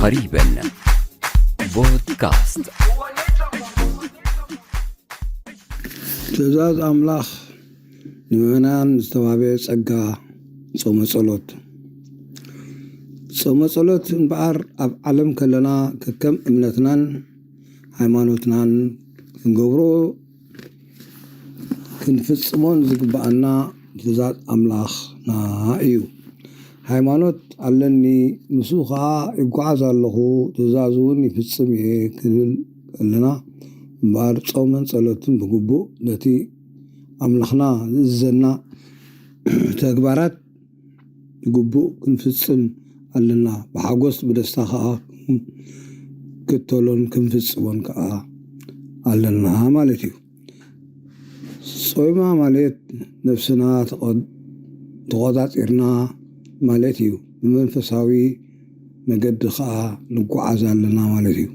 قريبا بودكاست. ትእዛዝ ኣምላኽ ንምእመናን ዝተዋህበ ጸጋ ጾመ ጸሎት። ጾመ ጸሎት እምበኣር ኣብ ዓለም ከለና ከከም እምነትናን ሃይማኖትናን ክንገብሮ ክንፍጽሞን ዝግብኣና ትእዛዝ ኣምላኽና እዩ። ሃይማኖት ኣለኒ፣ ምስኡ ኸኣ ይጓዓዝ ኣለኹ፣ ትእዛዙ እውን ይፍጽም እየ ክንብል ከለና እምበኣር ጾምን ጸሎትን ብግቡእ ነቲ ኣምላኽና ዝእዝዘና ተግባራት ብግቡእ ክንፍጽም ኣለና። ብሓጎስ ብደስታ ኸኣ ክንክተሎን ክንፍጽሞን ከኣ ኣለና ማለት እዩ። ጾይማ ማለት ነፍስና ተቖ-፣ ተቖጻጺርና ማለት እዩ። ብመንፈሳዊ መገዲ ኸኣ ንጓዓዝ ኣለና ማለት እዩ።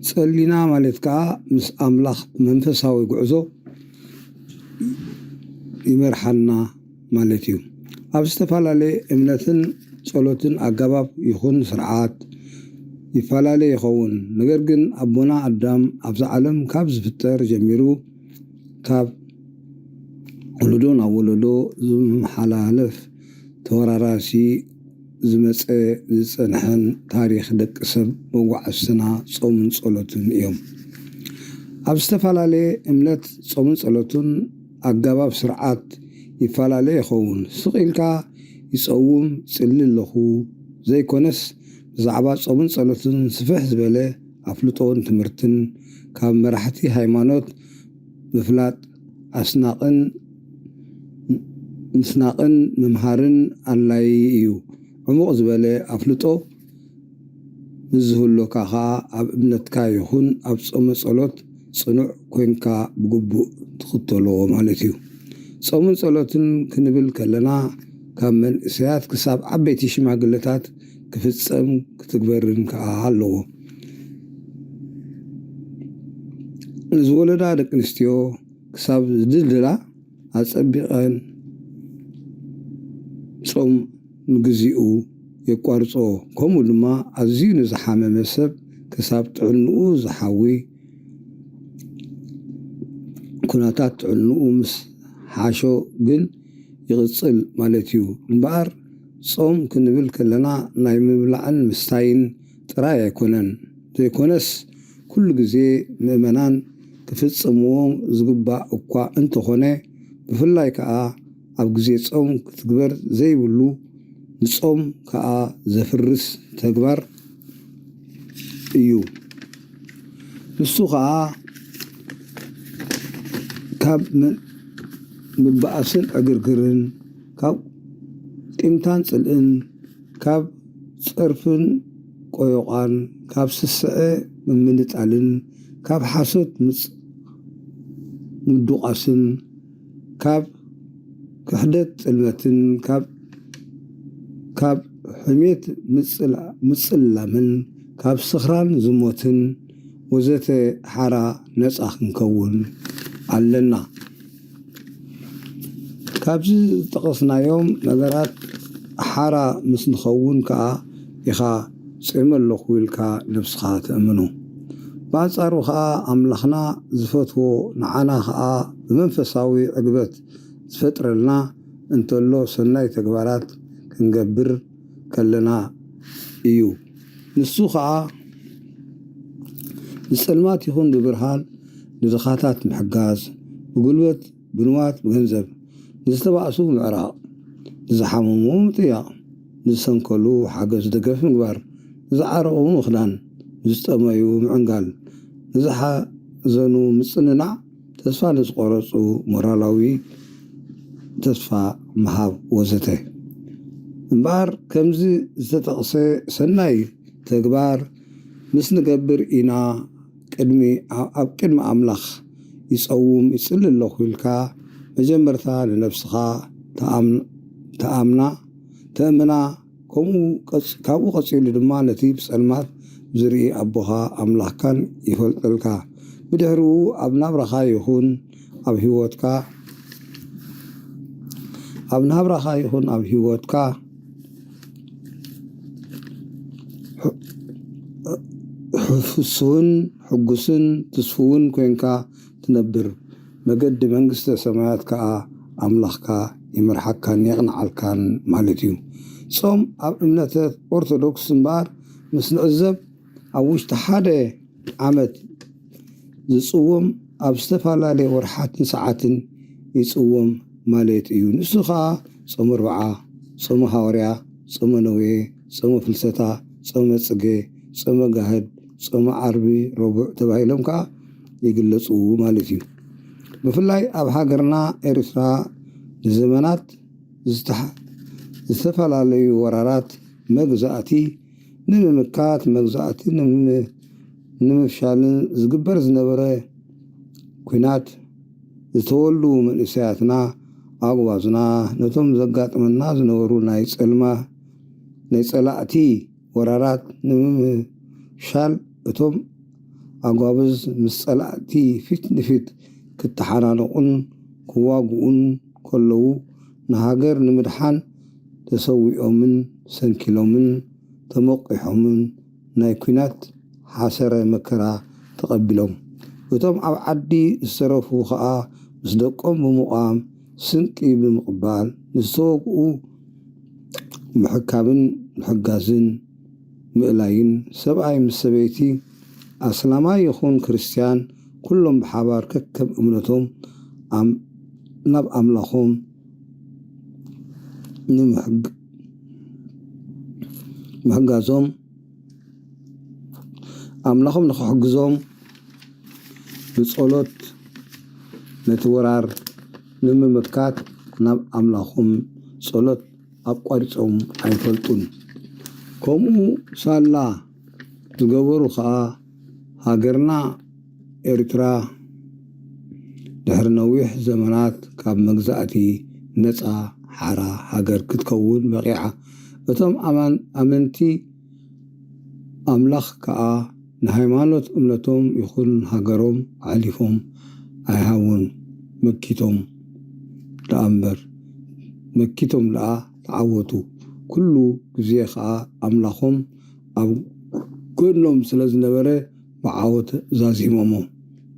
ጸሊና ማለት ከኣ ምስ ኣምላኽ ብመንፈሳዊ ጉዕዞ ይመርሓና ማለት እዩ። ኣብ ዝተፈላለየ እምነትን ጸሎትን ኣገባብ ይኹን ስርዓት ይፈላለ ይኸውን። ነገር ግን ኣቦና ኣዳም ኣብዛ ዓለም ካብ ዝፍጠር ጀሚሩ ካብ ወለዶ ናብ ወለዶ ዝመሓላለፍ ተወራራሲ ዝመጸ ዝጸንሐን ታሪኽ ደቂ ሰብ መጓዕዝትና ጾምን ጸሎትን እዮም። ኣብ ዝተፈላለየ እምነት ጾምን ጸሎትን ኣገባብ ስርዓት ይፈላለ ይኸውን። ስቕ ኢልካ ይጸውም ጽሊ ኣለኹ ዘይኮነስ ብዛዕባ ጾምን ጸሎትን ስፍሕ ዝበለ ኣፍልጦን ትምህርትን ካብ መራሕቲ ሃይማኖት ምፍላጥ ኣስናቕን ምስናቕን ምምሃርን ኣድላዪ እዩ። ዕሙቕ ዝበለ ኣፍልጦ ምስ ዝህልወካ ኸኣ ኣብ እምነትካ ይኹን ኣብ ጾመ ጸሎት ጽኑዕ ኮይንካ ብግቡእ ትኽተሎ ማለት እዩ። ጾምን ጸሎትን ክንብል ከለና ካብ መንእሰያት ክሳብ ዓበይቲ ሽማግለታት ክፍጸም ክትግበርን ከኣ ኣለዎ። ንዝወለዳ ደቂ ኣንስትዮ ክሳብ ዝድልድላ ኣጸቢቐን ጾም ንግዚኡ የቋርጾ። ከምኡ ድማ ኣዝዩ ንዝሓመመ ሰብ ክሳብ ጥዕንኡ ዝሓዊ ኩነታት ጥዕንኡ ምስ ሓሾ ግን ይቕጽል ማለት እዩ። እምበኣር ጾም ክንብል ከለና ናይ ምብላዕን ምስታይን ጥራይ ኣይኮነን። ዘይኮነስ ኩሉ ግዜ ምእመናን ክፍጽምዎ ዝግባእ እኳ እንተኾነ፣ ብፍላይ ከኣ ኣብ ግዜ ጾም ክትግበር ዘይብሉ ንጾም ከኣ ዘፍርስ ተግባር እዩ። ንሱ ኸኣ ካብ ም-፣ ምባኣስን ዕግርግርን፣ ካብ ቂምታን ጽልእን፣ ካብ ጸርፍን ቆዮቓን፣ ካብ ስስዐ ምምንጣልን፣ ካብ ሓሶት ምጽ-፣ ምዱቓስን፣ ካብ ክሕደት ጽልመትን፣ ካብ፣ ካብ ሕሜት ምጽላ-፣ ምጽላምን፣ ካብ ስኽራን ዝሞትን ወዘተ ሓራ ነጻ ክንከውን ኣለና። ካብዚ ዝጠቐስናዮም ነገራት ሓራ ምስ ንኸውን ከኣ ኢኻ ጾመ ኣለኹ ኢልካ ነብስኻ ተእምኖ። ብኣንጻሩ ከኣ ኣምላኽና ዝፈትዎ ንዓና ከኣ ብመንፈሳዊ ዕግበት ዝፈጥረልና እንተሎ ሰናይ ተግባራት ክንገብር ከለና እዩ። ንሱ ከኣ ብጸልማት ይኹን ብብርሃን ንድኻታት ምሕጋዝ፣ ብጉልበት፣ ብንዋት፣ ብገንዘብ፣ ንዝተባእሱ ምዕራቕ፣ ንዝሓመሙ ምጥያቕ፣ ንዝሰንከሉ ሓገዝ ደገፍ ምግባር፣ ንዝዓረቑ ምኽዳን፣ ንዝጠመዩ ምዕንጋል፣ ንዝሓዘኑ ምጽንናዕ፣ ተስፋ ንዝቖረጹ ሞራላዊ ተስፋ ምሃብ ወዘተ። እምበኣር ከምዚ ዝተጠቕሰ ሰናይ ተግባር ምስ ንገብር ኢና ቅድሚ፣ ኣብ ቅድሚ ኣምላኽ ይጸውም ይጽሊ ኣለኹ ኢልካ መጀመርታ ንነብስኻ ተኣም-፣ ተኣምና፣ ተእምና፣ ከምኡ ቀጽ-፣ ካብኡ ቀጺሉ ድማ ነቲ ብጸልማት ዝርኢ ኣቦኻ ኣምላኽካን ይፈልጠልካ። ብድሕሪኡ ኣብ ናብራኻ ይኹን ኣብ ህይወትካ፣ ኣብ ናብራኻ ይኹን ኣብ ህይወትካ ሑ-፣ ፍስሁን ሕጉስን ትስፍውን ኮይንካ ትነብር። መገዲ መንግስተ ሰማያት ከኣ ኣምላኽካ ይምርሓካን የቕንዓልካን ማለት እዩ። ጾም ኣብ እምነተ ኦርቶዶክስ እምበኣር ምስ ንዕዘብ ኣብ ውሽጢ ሓደ ዓመት ዝጽወም ኣብ ዝተፈላለየ ወርሓትን ሰዓትን ይጽወም ማለት እዩ። ንሱ ኸኣ ጾመ ኣርብዓ፣ ጾመ ሃዋርያ፣ ጾመ ነዌ፣ ጾመ ፍልሰታ፣ ጾመ ጽጌ፣ ጾመ ጋህድ፣ ጾመ ዓርቢ ረቡዕ ተባሂሎም ከኣ ይግለጹ ማለት እዩ። ብፍላይ ኣብ ሃገርና ኤርትራ ንዘመናት ዝተሓ-፣ ዝተፈላለዩ ወራራት መግዛእቲ ንምምካት፣ መግዛእቲ ንምም-፣ ንምፍሻልን ዝግበር ዝነበረ ኲናት ዝተወልዱ መንእሰያትና ኣጉባዝና ነቶም ዘጋጥመና ዝነበሩ ናይ ጸልማ ናይ ጸላእቲ ወራራት ንምምሻል እቶም ኣጓብዝ ምስ ጸላእቲ ፊት ንፊት ክተሓናነቑን ክዋግኡን ከለዉ ንሃገር ንምድሓን ተሰዊኦምን ሰንኪሎምን ተመቂሖምን ናይ ኲናት ሓሰረ መከራ ተቐቢሎም። እቶም ኣብ ዓዲ ዝተረፉ ኸኣ ምስ ደቆም ብምቋም ስንቂ ብምቕባል ንዝተወግኡ ምሕካምን ምሕጋዝን ምእላይን ሰብኣይ ምስ ሰበይቲ ኣስላማይ ይኹን ክርስትያን ኩሎም ብሓባር ከከም እምነቶም ኣም-፣ ናብ ኣምላኾም ንምሕግ-፣ ምሕጋዞም ኣምላኾም ንኽሕግዞም ብጸሎት ነቲ ወራር ንምምካት ናብ ኣምላኾም ጸሎት ኣቋሪጾም ኣይፈልጡን። ከምኡ ሳላ ዝገበሩ ኸኣ ሃገርና ኤርትራ ድሕሪ ነዊሕ ዘመናት ካብ መግዛእቲ ነጻ ሓራ ሃገር ክትከውን በቒዓ። እቶም ኣማን-፣ ኣመንቲ ኣምላኽ ከኣ ንሃይማኖት እምነቶም ይኹን ሃገሮም ኣሕሊፎም ኣይሃቡን። መኪቶም ደኣ እምበር፣ መኪቶም ደኣ ተዓወቱ። ኩሉ ግዜ ከኣ ኣምላኾም ኣብ ጎድኖም ስለ ዝነበረ ብዓወት ዛዚሞሞ።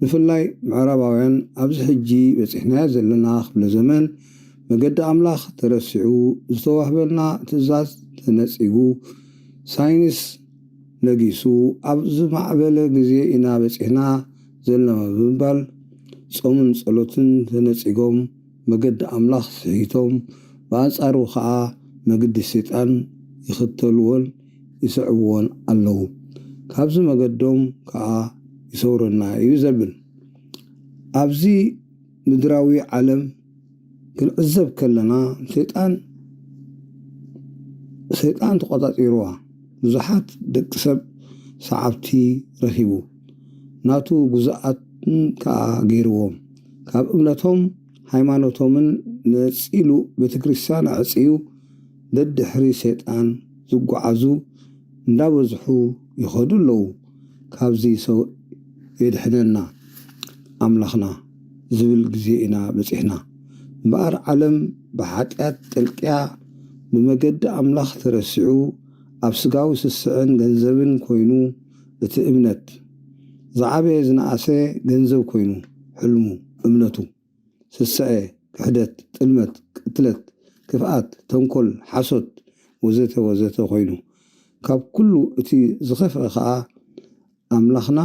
ብፍላይ ምዕራባውያን ኣብዚ ሕጂ በጺሕናዮ ዘለና ክፍለ ዘመን መገዲ ኣምላኽ ተረሲዑ ዝተዋህበና ትእዛዝ ተነጺጉ ሳይንስ ነጊሱ ኣብ ዝማዕበለ ግዜ ኢና በጺሕና ዘለና ብምባል ጾምን ጸሎትን ተነጺጎም መገዲ ኣምላኽ ስሒቶም ብኣንጻሩ ኸኣ መገዲ ሰይጣን ይኽተልዎን ይስዕብዎን ኣለዉ። ካብዚ መገዶም ከኣ ይሰውረና እዩ ዘብል። ኣብዚ ምድራዊ ዓለም ክንዕዘብ ከለና ሰይጣን፣ ሰይጣን ተቖጻጺርዋ ብዙሓት ደቂ ሰብ ሰዓብቲ ረኺቡ ናቱ ግዙኣትን ከኣ ገይርዎም። ካብ እምነቶም ሃይማኖቶምን ነጺሉ ቤተ ክርስቲያን ኣዕጽዩ ደድሕሪ ሰይጣን ዝጓዓዙ እንዳበዝሑ ይኸዱ ኣለዉ። ካብዚ ሰው የድሕነና ኣምላኽና ዝብል ግዜ ኢና በጺሕና። እምበኣር ዓለም ብሓጢኣት ጠልቅያ ብመገዲ ኣምላኽ ተረሲዑ ኣብ ስጋዊ ስስዐን ገንዘብን ኮይኑ እቲ እምነት ዝዓበየ ዝነኣሰ ገንዘብ ኮይኑ ሕልሙ እምነቱ ስስዐ፣ ክሕደት፣ ጥልመት፣ ቅትለት፣ ክፍኣት፣ ተንኮል፣ ሓሶት ወዘተ ወዘተ ኮይኑ ካብ ኩሉ እቲ ዝኸፍአ ኸዓ ኣምላኽና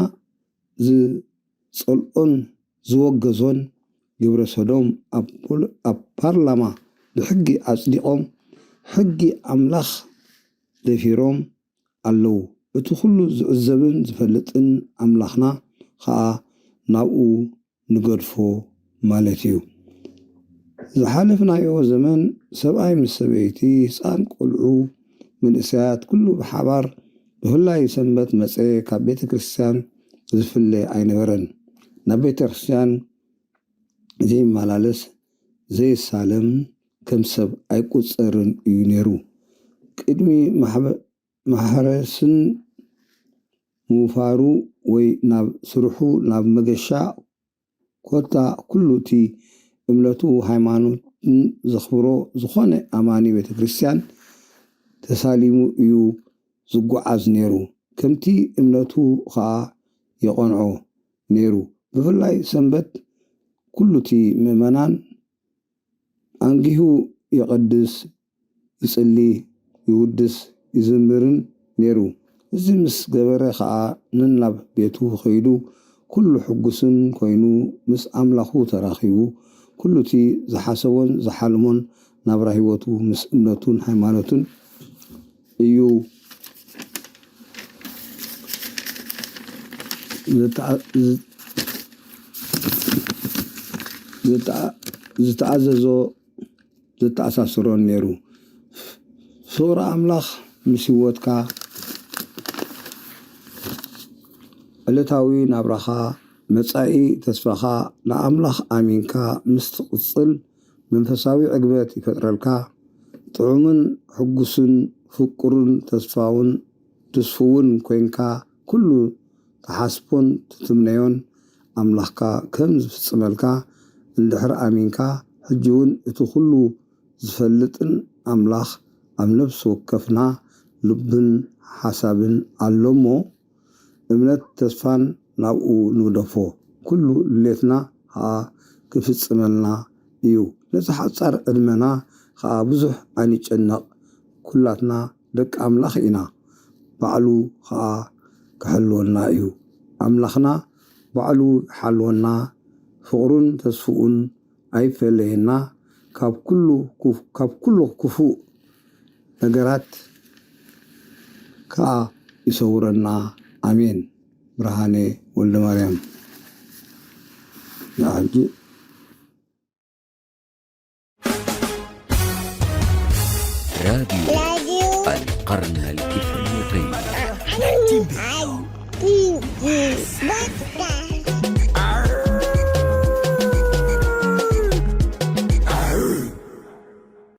ዝጸልኦን ዝወገዞን ግብረ ሰዶም ኣብ ፖል-፣ ኣብ ፓርላማ ብሕጊ ኣጽዲቖም ሕጊ ኣምላኽ ደፊሮም ኣለዉ። እቲ ኩሉ ዝዕዘብን ዝፈልጥን ኣምላኽና ኸኣ ናብኡ ንገድፎ ማለት እዩ። ዝሓለፍናዮ ዘመን ሰብኣይ ምስ ሰበይቲ፣ ህፃን ቆልዑ፣ መንእሰያት ኩሉ ብሓባር ብፍላይ ሰንበት መጸ ካብ ቤተ ክርስቲያን ዝፍለ ኣይነበረን። ናብ ቤተ ክርስቲያን ዘይመላለስ ዘይሳለም ከም ሰብ ኣይቁጸርን እዩ ነይሩ። ቅድሚ ማሕበ-፣ ማሕረስን ምውፋሩ ወይ ናብ ስርሑ ናብ መገሻ ኮታ ኩሉ እቲ እምነቱ ሃይማኖትን ዘኽብሮ ዝኾነ ኣማኒ ቤተ ክርስቲያን ተሳሊሙ እዩ ዝጓዓዝ ነይሩ። ከምቲ እምነቱ ኸኣ የቐንዖ ነይሩ። ብፍላይ ሰንበት ኩሉ እቲ ምእመናን ኣንጊሁ ይቐድስ፣ ይጽሊ፣ ይውድስ፣ ይዝምርን ነይሩ። እዚ ምስ ገበረ ኸኣ ነናብ ቤቱ ኸይዱ ኩሉ ሕጉስን ኮይኑ ምስ ኣምላኹ ተራኺቡ ኩሉ እቲ ዝሓሰቦን ዝሓልሞን ናብራ ህይወቱ ምስ እምነቱን ሃይማኖቱን እዩ ዝተኣ- ዝተኣ- ዝተኣዘዞ ዘተኣሳስሮን ነይሩ። ፍቕሪ ኣምላኽ ምስ ህይወትካ፣ ዕለታዊ ናብራኻ፣ መጻኢ ተስፋኻ፣ ንኣምላኽ ኣሚንካ ምስ ትቕጽል መንፈሳዊ ዕግበት ይፈጥረልካ። ጥዑምን ሕጉስን ፍቁርን ተስፋውን ትስፉውን ኮይንካ ኩሉ ትሓስቦን ትትምነዮን ኣምላኽካ ከም ዝፍጽመልካ እንድሕር ኣሚንካ፣ ሕጂ እውን እቲ ኩሉ ዝፈልጥን ኣምላኽ ኣብ ነፍሲ ወከፍና ልብን ሓሳብን ኣሎ እሞ፣ እምነት ተስፋን ናብኡ ንግደፎ። ኩሉ ድሌትና ኸኣ ክፍጽመልና እዩ። ነዚ ሓጻር ዕድመና ኸኣ ብዙሕ ኣይንጨነቕ። ኩላትና ደቂ ኣምላኽ ኢና። ባዕሉ ኸኣ ክሕልወና እዩ። ኣምላኽና ባዕሉ ይሓልወና። ፍቕሩን ተስፍኡን ኣይፈለየና። ካብ ኩሉ ክፍ- ካብ ኩሉ ክፉእ ነገራት ከኣ ይሰውረና። ኣሜን። ብርሃኔ ወልደማርያም። ንሕጂ راديو القرن الإفريقي.